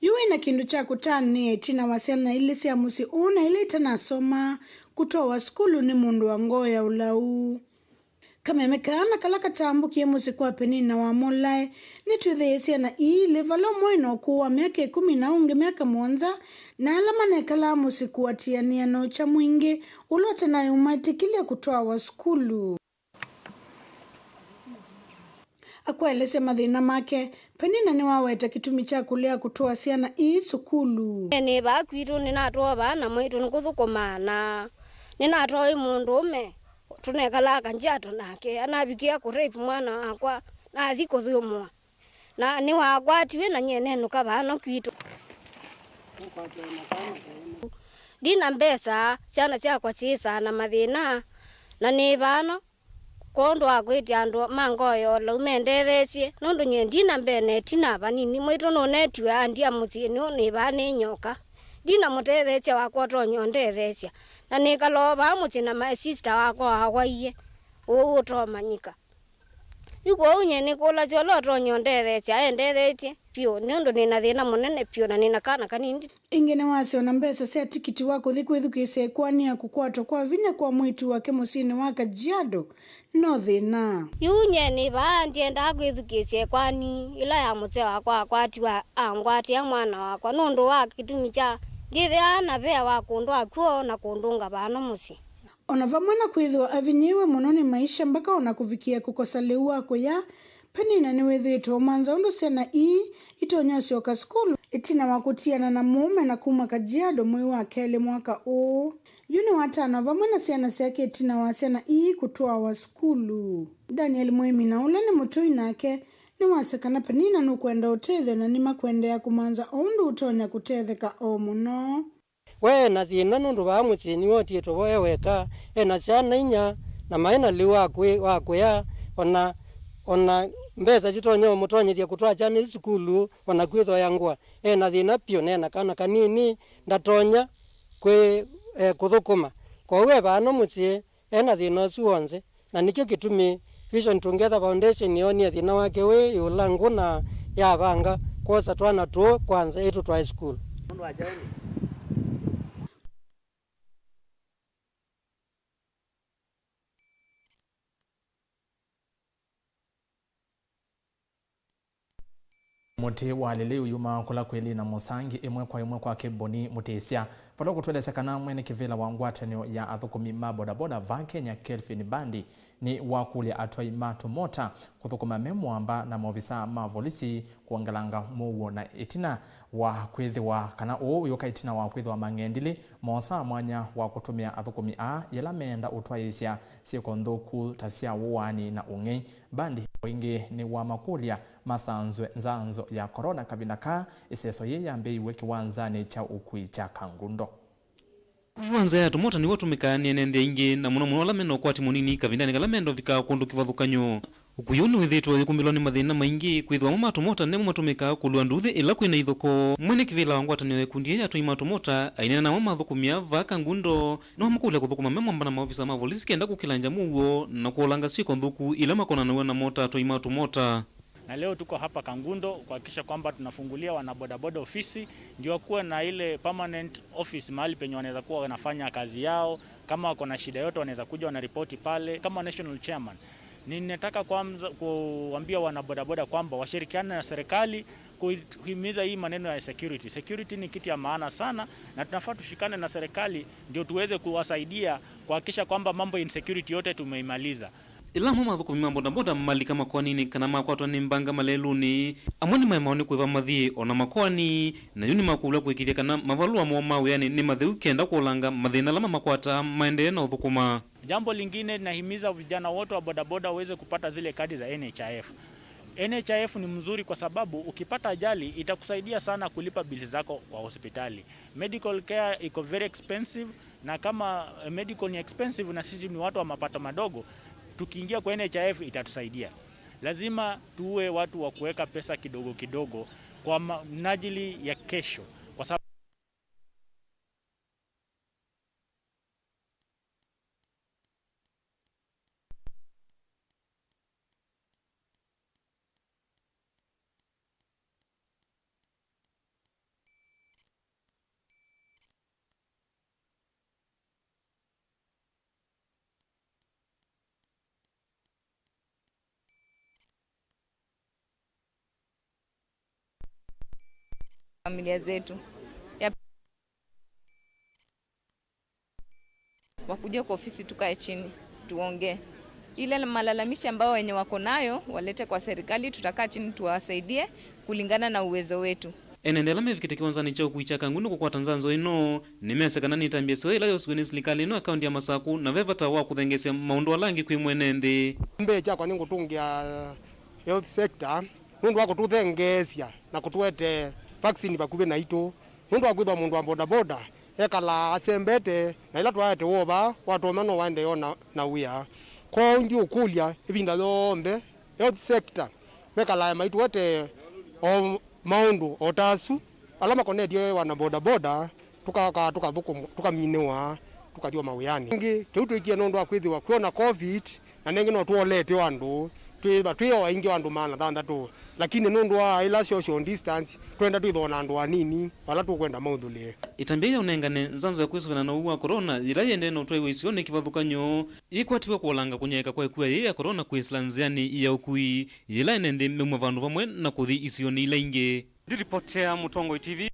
yu wĩna kĩndũ kya kũtanĩa ĩtina wa syana ilĩ sya mũsyĩ ũũ na ila itanasoma kũtwawa sukulu nĩ mũndũ wa ngoo ya ũlau. Kameme kaana kala katambũkie mũsyĩ kwa Penina wa Molae nĩtwĩthĩie syana ii ilĩ, vala ũmwe wĩna ũkũũ wa myaka ĩkũmi na ũngĩ myaka mũonza, na ala manekalaa mũsyĩ kũatĩanĩa na ũkya mwingĩ ũla ũtanayũmaĩtĩkĩlya kũtwawa sukulu. Akũelesya mathĩna make, Penina nĩwaweta kĩtumi kya kũlea kũtwaa syana ii sukulu. Nĩ vaa kwitũ nĩnatwawa vaa na mwĩĩtu nĩkũthũkũmaa na nĩnatwawa ĩ mũndũũme tũnekalaa Kajiado nake anavikĩa kũ rape mwana wakwa nathi kũthyũmũa na nĩwakwatiwe na nyie nenũka vano kwitũ. Ndina mbesa, syana syakwa syĩsaa na mathĩna na nĩ vano. Kwondũ wa kwĩtya andũ ma ngoo ya ũlau mendetheesye, nũndũ nyie ndina mbene ĩtina vanini. Mwĩĩtu nũnetiwe andia mũsyĩ nĩũ nĩ vaa nĩ nyoka. Ndina mũtetheesya wakwa ũtonya ũndetheesya, na nĩkalaa o vaa mũsyĩ na my sister wakwa wawaie ũu ũtomanyĩka. Yu kwoou nyie nĩkũlasya ũla ũtonya ũndetheesya endetheesye vyũ, nũndũ nĩ na thĩna mũnene vyũ na nĩ na kana kanini. Ĩngĩ nĩwasya ona mbesa sya tikiti wa kũthi kwĩthukĩĩsya ĩkoani ya kũkwatwa kwa vinya kwa mwĩĩtu wake mũsyĩnĩ wa Kajiado no thĩna. Yu nyie nĩ vaa ndyendaa kwĩthukĩĩsya ĩkoani ĩla ya mũseo wakwa akwatiwe angwatĩa mwana wakwa nũndũ wa kĩtumi kya ndĩthĩaa na vea wa kũndwaa kw'o na kũndũnga vano mũsyĩ. Ona vamwe na kwĩthĩwa avinyĩĩwe mũno nĩ maisha mpaka ona kũvikĩa kũkosa lĩu wa kũya, Penina nĩwĩthĩĩtwe ũmanza ũndũ syana ii itonya ũsyoka sukulu ĩtina wa kũtiana na mũũme na kuma Kajiado mwei wa kelĩ mwaka ũũ. Yu nĩ watano vamwe na syana syake ĩtina wa syana ii kũtwawa sukulu. Daniel Mwĩmi na ũla nĩ mũtũi nake nĩwasya kana Penina nũkwenda ũtethyo na nĩmakũendeea kũmanza o ũndũ ũtonya kũtetheka o mũno. We e na thĩna nũndũ vaa mũsyĩ nĩwe ũtiĩtwe vo e weka, e na syana inya, na maĩ na lĩu wa kwĩ-, wa kũya, o na, o na mbesa sitonya ũmũtonyethya kũtwaa syana isu sukulu, o na kwĩthooya ngũa. E na thĩna vyũ, na e na kana kanini, ndatonya kwĩ-, e, kũthũkũma. Kwoou e vano mũsyĩ, e na thĩna ũsu w'onthe. Na nĩkyo kĩtumi Vision Together Foundation yoonie thĩna wake wĩ ĩũla ngũ na yavanga kwosa twana tũũ kwanza ĩtũtwae sukulu. Mũtĩ wa lĩlĩ ũyumaa kũla kwĩ Lina Mũsangi ĩmwe kwa ĩmwe kwa Kĩmboni Mũtĩsya, vala ũkũtũelesya kana mwene kĩvĩla wa ngwatanĩo ya athũkũmi ma bodaboda vaa Kenya, Kelvin Bandi, nĩwakũlya atwai ma tũmota kũthũkũma me mũamba na maovisaa ma volisi kwongelanga mũuo na ĩtina wa kwĩthĩwa kana ũũ ũyũka ĩtina wa kwĩthĩwa mang'endilĩ moosaa mwanya wa kũtũmĩa athũkũmi aa yĩla meenda ũtwaĩĩsya syĩko nthũku ta sya ũaani na ũng'ei. Bandi o ĩngĩ nĩwamakũlya masanzwe nzanzo ya corona kavinda kaa ĩseso yĩĩ yambĩĩiw'e kĩwanzanĩ kya ũkui kya Kangundo. Ũkui wa nzĩa ya tũmota nĩw'o ũtũmĩkaa nĩ ene nthĩ aingĩ, na mũno mũno ala mena ũkwati mũnini kavindanĩ kala menda ũvika kũndũ kĩvathũkany'o. Ũkui ũũ nĩwĩthĩĩtwe ũyĩkumbĩlwa nĩ mathĩna maingĩ, kwĩthĩwa mo ma tũmota nĩmo matũmĩkaa kũlua nduuthĩ ĩla kwĩna ithoko. Mwene kĩvĩla wa ngwatanĩo ya ikundi ĩĩ ya atũi ma tũmota aineena namo mathũkũmĩa vaa Kangundo, nĩwamũkũlya kũthũkũma me mwamba na maovisa ma volisi kenda kũkĩlangya mũuo na kũolanga syĩko nthũku ila makonanaw'a namo ta atũi ma tũmota. Na leo tuko hapa Kangundo kuhakikisha kwamba tunafungulia wanabodaboda ofisi, ndio wakuwe na ile permanent office, mahali penye wanaweza kuwa wanafanya kazi yao. Kama wako na shida yote, wanaweza kuja wanaripoti pale. Kama national chairman, ninataka kwanza kuambia wanabodaboda kwamba washirikiane na serikali kuhimiza hii maneno ya security. Security ni kitu ya maana sana, na tunafaa tushikane na serikali ndio tuweze kuwasaidia kuhakikisha kwamba mambo ya insecurity yote tumeimaliza. Ĩla amwe ma athũkũmi ma bodaboda malika makoaninĩ kana makwatwa nĩ mbanga malelũnĩ, amwe nĩmaemawa nĩ kũĩva mathiĩ o na makoani, na yu nĩmakũlw'a kũĩkĩĩthya kana mavalũa moo ma wĩanĩ nĩ matheu kenda kũolanga mathĩna ala mamakwataa maendee na ũthũkũma. Jambo lingine, nahimiza vijana wote wa bodaboda waweze kupata zile kadi za N H I F. N H I F ni mzuri kwa sababu ukipata ajali itakusaidia sana kulipa bili zako kwa hospitali. Medical care iko very expensive, na kama, eh, medical ni expensive na sisi ni watu wa mapato madogo, tukiingia kwa N H I F itatusaidia. Lazima tuwe watu wa kuweka pesa kidogo kidogo kwa ma-, minajili ya kesho, kwa sababu familia zetu. Ya wakuje kwa ofisi, tukae chini, tuongee. Ile malalamishi ambayo wenye wako nayo, walete kwa serikali, tutakaa chini, tuwasaidie kulingana na uwezo wetu. Ene nthĩ ala mevikĩte kĩwanzanĩ kya ũkui kya Kangundo kũkwata nzanzo ĩno, nĩmesĩ kana nĩ ĩtambya ĩseo ĩla yosiwe nĩ silikalĩ ĩno ya kaũntĩ ya Masaku, na ve vata wa kũthengeesya maũndũ ala angĩ kwĩ mwene nthĩ. Mbee kyakwa nĩngũtũngĩa health sector nũndũ wa kũtũthengeesya na kũtũete vaccine vakuvĩ naitũ, nũndũ wa kwĩthwa mũndũ wa bodaboda ekalaa asembete, na ĩla twaete wova watonya no waendee o na, na wĩa. Kwoou ndiũkũlya ĩvinda yonthe health sector mekalaa maitũete o maũndũ o ta asu ala makonetye wana bodaboda, tũkakaa tũkathũkũmwa, tũkaminĩwa, tũkathi o mawĩanĩ. Ĩngĩ, kĩu twĩkie nũndũ wa kwĩthĩwa kwĩ o na covid, na nengĩ no tũolete o andũ, twĩthwa twĩ o aingĩ o andũ maana thanthatũ, lakini nũndũ wa ĩla social distance, twenda twĩthwa o na andũ anini ala tũkwenda maũthũlĩe. Ĩtambya ya ũnengane nzanzo ya kwĩsũvĩana na ũwau wa corona yĩla yĩendee na ũtwaĩwa isionĩ kĩvathũkany'o, yĩkwatiwe kũolanga kũnyaĩĩka kwa ĩkua yĩĩ ya corona kwĩsĩla nzĩanĩ ya ũkui, yĩla ene nthĩ meuma vandũ vamwe na kũthi isionĩ ila ingĩ. Ndiripotea Mũtongoi T V.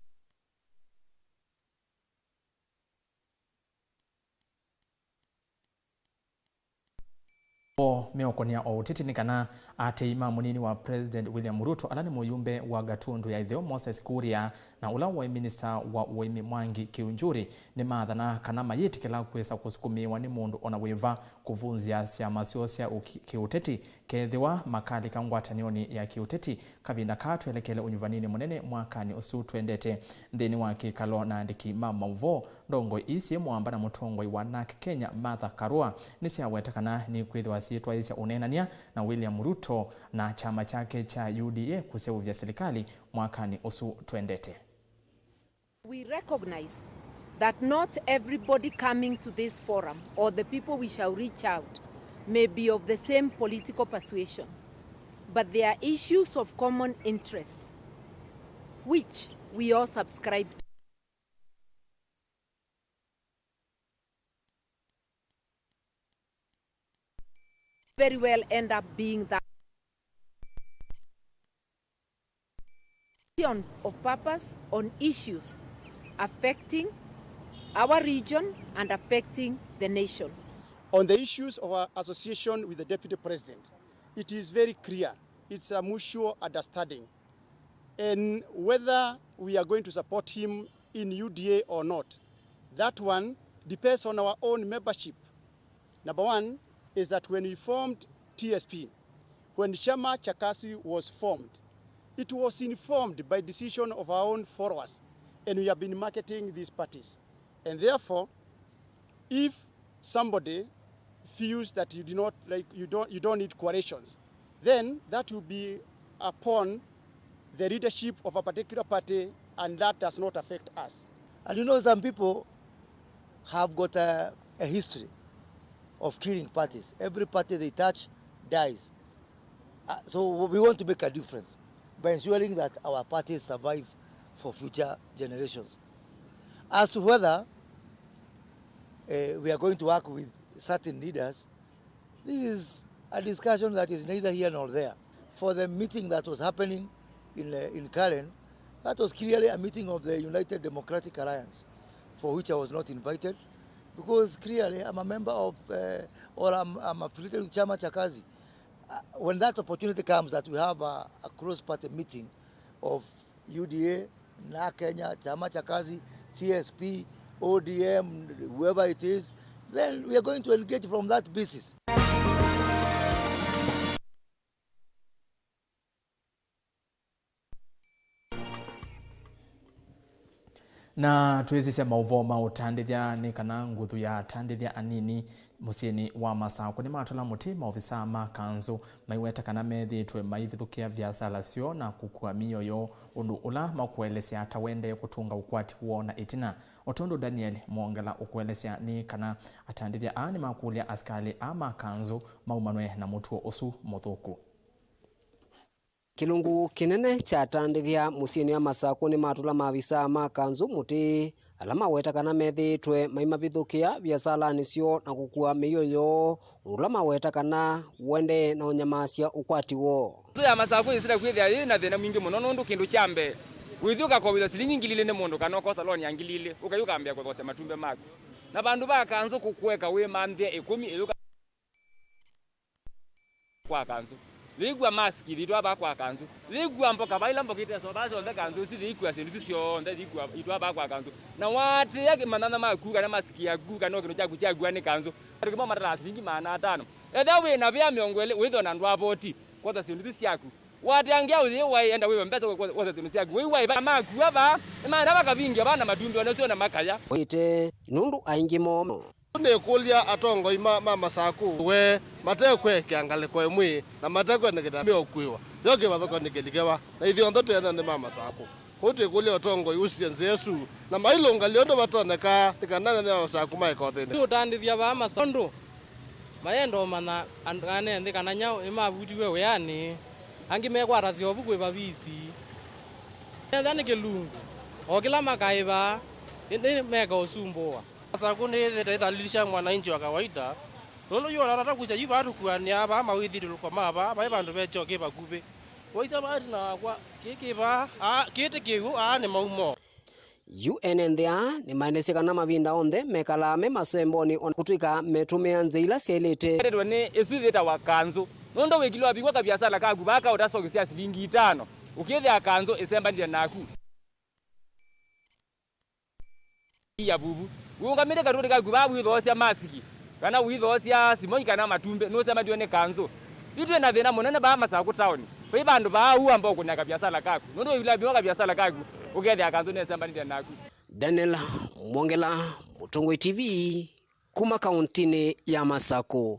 O meũkonea o ũteti nĩ kana aatĩĩi ma mũnini wa President William Ruto, ala nĩ mũyumbe wa Gatundu ya Ĩtheo Moses Kuria na ũla waĩ minista wa ũĩmi Mwangi Kiunjuri, nĩmaathana kana mayĩtĩkĩla kwĩsa kũsukumĩĩwa nĩ mũndũ o na wĩva kũvunzya syama syoo sya ũki-, kĩũteti, kethĩwa makalika ngwatanĩonĩ ya kĩũteti. Kavinda kaa twelekele ũnyuvaninĩ mũnene mwakanĩ ũsu twendete. Nthĩnĩ wa kĩkalo na andĩki ma maũvoo, ndongoi ii syĩ mũamba na mũtongoi wa NARC Kenya, Martha Karua, nĩsyaweta kana nĩkwĩthĩwa syĩtwaĩĩsya ũneenany'a na William Ruto na kyama kyake kya U D A kũseũvya silikalĩ mwakanĩ ũsu twendete. We recognize that not everybody coming to this forum or the people we shall reach out may be of the same political persuasion, but there are issues of common interests which we all subscribe to. Very well end up being that of purpose on issues affecting our region and affecting the nation. On the issues of our association with the Deputy President, it is very clear, it's a mutual understanding. And whether we are going to support him in U D A or not, that one depends on our own membership. Number one is that when we formed T S P, when Chama cha Kazi was formed, it was informed by decision of our own followers, and we have been marketing these parties. And therefore, If somebody feels that you do not, like, you don't, you don't need coalitions, then that will be upon the leadership of a particular party, and that does not affect us. And you know, some people have got a, a history of killing parties. Every party they touch dies. Uh, so we want to make a difference by ensuring that our parties survive for future generations. As to whether, uh, we are going to work with certain leaders, this is a discussion that is neither here nor there. For the meeting that was happening in, uh, in Karen, that was clearly a meeting of the United Democratic Alliance, for which I was not invited, because clearly I'm a member of, uh, or I'm, I'm affiliated with Chama cha Kazi. Uh, when that opportunity comes that we have a, a cross-party meeting of U D A, na Kenya, Chama cha Kazi, T S P, O D M, whoever it is, then we are going to engage from that basis. Na twĩsĩsya maũvoo ma ũtandĩthya nĩ kana nguthu ya atandĩthya anini mũsyĩnĩ wa Masakũ nĩmatũla mũtĩ maovisaa ma kanzũ maiweta kana methĩĩtwe maivithũkĩa viasala syoo na kũkua mĩio yoo, ũndũ ũla makũelesya ta ũendee kũtũnga ũkwati woo na ĩtina. O tondũ Daniel Mwongela ũkũelesya nĩ kana atandĩthya aa nĩmakũlya asikalĩ aa ma kanzũ maumanwe na mũtuo ũsu mũthũku. Kĩlungu kĩnene kya atandĩthya mũsyĩnĩ wa Masakũ nĩmatũla mavisaa ma kanzũ mũtĩ, ala maweta kana methĩĩtwe maimavithũkĩa viasalanĩ syoo na kũkua mĩio yoo, ũndũ ũla maweta kana ũendee na ũnyamasya ũkwati woo. Nzũ ya Masakũ yĩsĩla kwĩthĩa yĩ na thĩna mwingĩ mũno, nũndũ kĩndũ kya mbee, wĩthi ũkakovethw'a silingi ngili ilĩ nĩ mũndũ kana ũkosa loan ya ngili ilĩ, ũkai ũkambĩa kũthosya matumbĩ maku. Na vandũ va kanzũ kũkũeka wĩmanthĩa ĩkũmi ĩyũka kwa kanzũ. Yĩkw'a masiki yĩtwaa vaa kwa kanzũ. Yĩkw'a mboka vaa ila mboka iteso vaa syonthe kanzũ isu yĩkw'a syĩndũ isu syonthe yĩkw'a yĩtwaa vaa kwa kanzũ. Na waatĩĩa kĩ-, manyanya maku kana masiki yaku kana o kĩndũ kyaku kyakua nĩ kanzũ. Andũ kĩmwe matataa silingi maana atano. Ethĩwa wĩ na vea mĩongo ĩlĩ wĩthĩwa na andũ a voti. Kwosa syĩndũ isu syaku. Waatĩĩa ngĩa ũyĩ waĩ enda wĩwe mbesa kwosa syĩndũ syaku. Wĩw'a ĩva makua vaa. Nĩmaenda vakavingia vaa na matumbĩ ona ũsio na makaya. Ĩte nũndũ aingĩ moo. Nĩkũlya atongoi ma, ma Masakũ we mate kwekĩa ngalĩko ĩmwe na mate kwendekethya mĩũkũĩwa yo kĩvathũkany'o kĩlikewa, na ithyonthe twĩ ene nthĩ ma Masakũ. Kwoou twĩkũlya ũtongoi ũsisye nzĩa ĩsu na mailũngaly'e ũndũ vatonyeka nĩ kana ene nthĩ ma Masakũ maĩkothĩnĩ. Nĩũtandĩthya vaa Masakũ ũndũ mayenda ũmanya andũ ene nthĩ kana nyaũ nĩmavutiw'e wĩanĩ, angĩ mekwata syovu kwĩva visi. Ethĩa nĩ kĩlungu, o kĩla makaĩva, ĩndĩ meka ũsumbũa. Masakũ nĩyĩthĩĩte ĩthalĩlisya mwananchi wa kawaida, nũndũ yu ona tata kwĩsya yu vaa tũkuanĩaa vaa mawĩthyũlũlũko ma vaa, vai vandũ ve kyoo kĩ vakuvĩ. Waisya vaa ĩtina wakwa, kĩĩ kĩ vaa, aa, kĩĩ ti kĩw'ũ, aa nĩ maumo. Yu ene nthĩ aa nĩmaendesye kana mavinda onthe mekalaa me masembonĩ ona kũtw'ĩka metũmĩa nzĩa ila syaĩlĩte. Ĩtetwe nĩ ĩsu yĩtawa kanzũ, nũndũ wĩkilwa vingwa kaviasala kaku vaa ka ũtasokĩ sya silingi itano, ũkĩthĩa kanzũ ĩsembanĩtye naku. Ya vuvu. Wĩũngamĩte katũtĩ kaku vaa wĩthoosya masiki, kana wĩthoosya simoki kana matumbĩ, nũsembanĩtw'e nĩ kanzũ. Yu twĩ na thĩna mũnene vaa Masakũ taoni. Vai vandũ vaa ũamba ũkũnĩa kaviasala kaku. Nũndũ wĩkilwa vingwa kaviasala kaku, ũkethĩa kanzũ nĩsembanĩtye naku. Daniel Mwongela, Mũtongoi T V, kuma kauntinĩ ya Masakũ.